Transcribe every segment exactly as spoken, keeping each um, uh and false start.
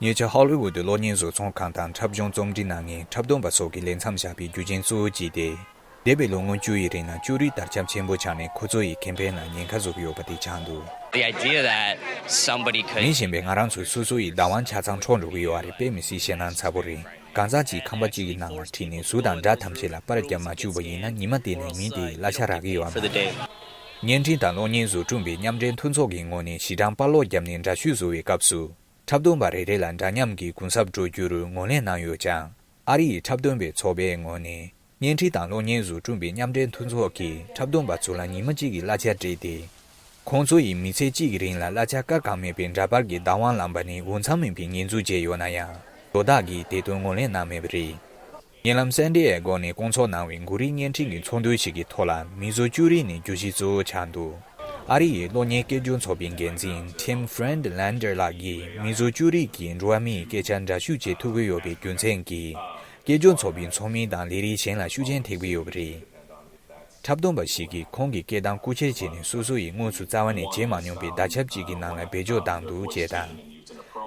ཉེ་ཆར་ཧོ་ལི་ཝུད་གློག་བརྙན་བཟོ་ཚོང་ཁང་དང་འཁྲབ་གཞུང་རྩོམ་སྒྲིག་གནང་མཁན་འཁྲབ་སྟོན་པ་སོགས་ཀྱིས་ལས་མཚམས་བཞག་པའི་རྒྱུ་རྐྱེན་གཙོ་བོ་གཅིག་དེ། འདས་པའི་ལོ་ངོ་བཅུ་ཡི་རིང་ལ་ཅོ་རིའི་དར་ཁྱབ་ཆེན་པོ་ཆགས་ནས་ཁོ་ཚོ་ཡི་ཁེ་ཕན་ལ་ཉེན་ཁ་བཟོ་གི་ཡོད་པ་དེ་ཆགས་འདུག། The idea that somebody could མི་གཞན་པས་ང་རང་ཚོའི་སོ་སོ་ཡི་བདག་དབང་ཆ་ཚང་འཕྲོག་འགྲོ་གི་ཡོད་པ་རེད། དཔེ་མི་སྲིད་ཞེད་སྣང་ཚ་པོ་རེད། གང་ཟག་གཅིག་ཁང་པ་གཅིག་གི་ནང་ལ་ཁྲིད་ནས་གཟུགས་དང་སྒྲ་ཐམས་ཅད་ལ་པར་བརྒྱབ་མ་བཅུག་པ་ཡིན་ན། ཉི་མ་དེ་ནས་མི་དེའི་གླ་ཆ་རག་གི་ཡོད་པ་མ་རེད། བརྙན་འཕྲིན་དང་གློག་བརྙན་བཟོ་སྐྲུན་པའི་མཉམ་འབྲེལ་མཐུན་ཚོགས་ཀྱི་ངོས་ནས་ཞི་གྲངས་པར་སློག་བརྒྱབ་ནས་འདྲ་བཤུས་བཟོ་བའི་སྐབས་སུ། འཁྲབ་སྟོན་པ་རེ་རེ་ལ་འདྲ་མཉམ་གྱི་གུན་གསབ་སྤྲོད་རྒྱུར་ངོས་ལེན་གནང་ཡོད་ཀྱང་། ཨ་རི་ཡི་འཁྲབ་སྟོན་པའི་ཚོགས་པའི་ངོས་ནས། བརྙན་འཕྲིན་དང་གློག་བརྙན་བཟོ་སྐྲུན་པའི་མཉམ་འབྲེལ་མཐུན་ཚོགས་ཀྱིས་འཁྲབ་སྟོན་པ་ཚོ་ལ་ཉི་མ་གཅིག་གི་གླ་ཆ་སྤྲད་དེ། ཁོང་ཚོ་ཡིས་མི་ཚེ་གཅིག་གི་རིང་ལ་གླ་ཆ་སྐར་གང་མེད་པའི་འདྲ་པར་གྱི་བདག་དབང་བླངས་པ་ནི་འོས་འཚམ་མིན་པའི་ཉེས་འཛུགས་བྱས་ཡོད་ན་ཡང་། དོ་བདག་གིས་དེ་དོན་ངོས་ལེན་གནང་མེད་པ་རེད། ཉེ་ལམ་སན་ཏི་ཨེ་གོ་ནས་བསྐོང་ཚོགས་གནང་བའི་མགོ་རིལ་བརྙན་འཕྲིན་གྱི་ཚོགས་འདུ་ཞིག་གི་ཐོག་ལ་མིའུ་ཛོ་ཅུ་རི་ནི་བརྗོད་གཞི་གཙོ་བོ་ཆགས་འདུག། ཨ་རི་ཡི་གློག་བརྙན་སྐད་སྦྱོར་ཚོགས་པའི་འགན་འཛིན་Tim Friedlander ལགས་ཀྱིས་མིའུ་ཛོ་ཅུ་རིས་ཀྱིས་འགྲོ་བ་མིའི་སྐད་ཆ་འདྲ་བཤུས་བྱེད་ཐུབ་ཀྱི་ཡོད་པའི་རྒྱུ་མཚན་གྱིས། སྐད་སྦྱོར་ཚོགས་པའི་ཚོགས་མི་དང་ལས་རིགས་གཞན་ལ་ཤུགས་རྐྱེན་ཐེབས་ཀྱི་ཡོད་པ་རེད། འཁྲབ་སྟོན་པ་ཞིག་གིས་ཁོང་གི་སྐད་གདངས་རྐུ་འཁྱེར་བྱས་ནས་སོ་སོ་ཡི་དངོས་སུ་རྩ་བ་ནས་བྱེད་མ་མྱོང་པའི་བརྡ་ཁྱབ་ཅིག་གི་ནང་ལ་བེད་སྤྱོད་བཏང་འདུག་ཅེས་དང་།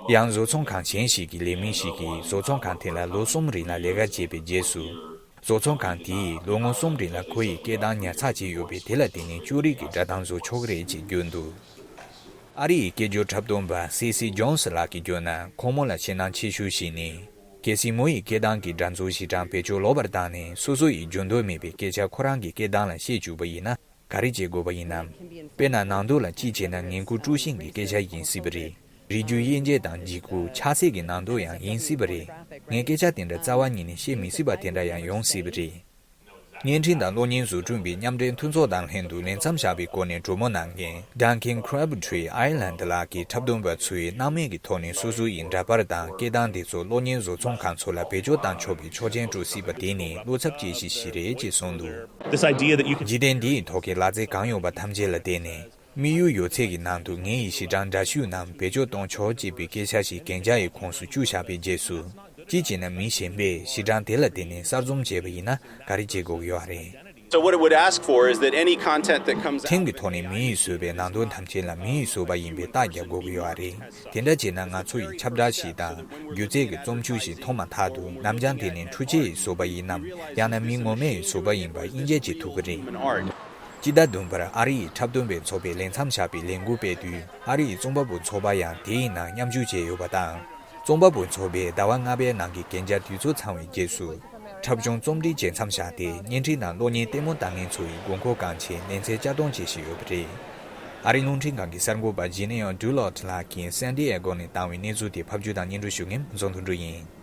ཡང་བཟོ་ཚོང་ཁང་གཞན་ཞིག་གི་ལས་མི་ཞིག་གིས་བཟོ་ཚོང་ཁང་དེ་ལ་ལོ་གསུམ་རིང་ལ་ལས་ཀ་བྱས་པའི་རྗེས་སུ། བཟོ་ཚོང་ཁང་དེས་ལོ་ངོ་གསུམ་རིང་ལ་ཁོ་ཡི་སྐད་གདངས་ཉར་ཚགས་བྱས་ཡོད་པས། དེ་ལ་བརྟེན་ནས་ཅོ་རིས་ཀྱི་སྒྲ་གདངས་བཟོ་ཆོག་གི་རེད་ཅེས་བརྗོད་འདུག། ཨ་རི་ཡི་སྐད་སྦྱོར་འཁྲབ་སྟོན་པ་སི་སི་ཇོན་སི་ལགས་ཀྱིས་བརྗོད་ན། ཁོང་མོ་ལ་ཞེད་སྣང་ཆེ་ཤོས་ཤིག་ནི། གལ་སྲིད་མོ་ཡི་སྐད་གདངས་ཀྱི་སྒྲ་མཚོ་ཞེ་གྲངས་བེད་སྤྱོད་ལོག་པར་བཏང་ནས། སོ་སོ་ཡི་འཇོན་འདོད་མེད་པའི་སྐད་ཆ་ཁོ་རང་གི་སྐད་གདངས་ལ་བཤད་བཅུག་པ་ཡིན་ན། ག་རེ་བྱེད་དགོས་པ་ཡིན་ནམ། དཔེར་ན། ནང་དུ་ལ་ཅི་བྱས་ན་ངན་སྐུལ་དཀྲུག་ཤིང་གི་སྐད་ཆ་ཡིན་སྲིད་པ་རེད། རིགས་རྒྱུད་དབྱེ་འབྱེད་དང་འཇིགས་སྐུལ་ཆགས་སྲེད་ཀྱི་ནང་དུ་ཡང་ཡིན་སྲིད་པ་རེད། ངས་སྐད་ཆ་དེ་འདྲ་རྩ་བ་ཉིད་ནས་བཤད་མི་སྲིད་པ་དེ་འདྲ་ཡང་ཡོང་སྲིད་པ་རེད། བརྙན་འཕྲིན་དང་གློག་བརྙན་བཟོ་སྐྲུན་པའི་མཉམ་འབྲེལ་མཐུན་ཚོགས་དང་ལྷན་དུ་ལས་མཚམས་བཞག་པའི་སྐོར་ནས་གྲོས་མོལ་གནང་མཁན་Duncan Crabtree Ireland ལགས་ཀྱིས་འཁྲབ་སྟོན་པ་ཚོས་སྣང་མེད་ཀྱི་ཐོག་ནས་སོ་སོ་ཡི་འདྲ་པར་དང་སྐད་གདངས་དེ་ཚོ་གློག་བརྙན་བཟོ་ཚོང་ཁང་ཚོ་ལ་བེད་སྤྱོད་བཏང་ཆོག་པའི་ཆོག་མཆན་སྤྲོད་སྲིད་པ་དེ་ནི་བློ་འཚབ་སྐྱེ་གཞི་ཞིག་རེད་ཅེས་གསུངས་འདུག། This idea that you can འཇིག་རྟེན་འདིའི་ཐོག་གི་ལག་རྩལ་གང་ཡོད་པ་ཐམས་ཅད་ལ་བརྟེན་ནས། དམིགས་ཡུལ་ཡོད་ཚད་ཀྱི་ནང་དུ་ངའི་ཡི་ཞེ་གྲངས་འདྲ་བཤུས་རྣམས་བེད་སྤྱོད་གཏོང་ཆོག་ཅེས་པའི་སྐད་ཆ་ཞིག་གན་རྒྱ་ཡི་ཁོངས་སུ་བཅུག་བཞག་པའི་རྗེས་སུ། ཅི་བྱས་ན་མི་གཞན་པས་ཞེ་གྲངས་དེ་ལ་བརྟེན་ནས་གསར་རྩོམ་བྱས་པ་ཡིན་ན་ག་རེ་བྱེད་དགོས་ཀྱི་ཡོད་རེད། So what it would ask for is that any content that comes out ཐེངས་ཀྱི་ཐོག་ནས་མི་ཡིས་བཟོས་པའི་ནང་དོན་ཐམས་ཅད་ལ་མི་ཡིས་བཟོས་པ་ཡིན་པའི་རྟགས་རྒྱག་དགོས་ཀྱི་ཡོད་རེད། དེ་འདྲ་བྱས་ན་ང་ཚོ་ཡི་ཁྱབ་བསྒྲགས་ཤིག་དང་སྒྱུ་རྩལ་གྱི་རྩོམ་ཆོས་ཤིག་མཐོང་མ་ཐག་ཏུ་ནམ་རྒྱང་དེ་ནས་འཕྲུལ་ཆས་ཡིས་བཟོས་པ་ཡིན་ནམ། ཡང་ན་མི་ངོ་མས་བཟོས་པ་ཡིན་པ་དབྱེ་འབྱེད་བྱེད་ཐུབ་ཀྱི་རེད། སྤྱི་ཟླ་བདུན་པར་ཨ་རི་ཡི་འཁྲབ་སྟོན་པའི་ཚོགས་པས་ལས་མཚམས་བཞག་པའི་ལས་འགུལ་སྤེལ་དུས། ཨ་རི་ཡི་རྩོམ་པ་པོ་ཚོགས་པ་ཡང་དེའི་ནང་མཉམ་ཞུགས་བྱས་ཡོད་པ་དང་། རྩོམ་པ་པོ་ཚོགས་པས་ཟླ་བ་ལྔ་པའི་ནང་གི་གན་རྒྱ་དུས་ཚོད་ཚང་བའི་རྗེས་སུ། འཁྲབ་གཞུང་རྩོམ་སྒྲིག་བྱེད་མཚམས་བཞག་སྟེ། བརྙན་འཕྲིན་དང་གློག་བརྙན་ལྟད་མོ་ལྟ་མཁན་ཚོ་ཡི་དགོས་མཁོ་བསྐང་ཆེད་ལེ་ཚན་བསྐྱར་གཏོང་བྱེད་བཞིན་ཡོད་པ་རེད། ཨ་རིའི་རླུང་འཕྲིན་ཁང་གི་གསར་འགོད་པ་Gene Dulot ལགས་ཀྱིས་San Diego ནས་བཏང་བའི་གནས་ཚུལ་དེ་ཕབ་སྒྱུར་དང་སྙན་སྒྲོན་ཞུ་མཁན་འཛོམས་དོན་གྲུབ་ཡིན།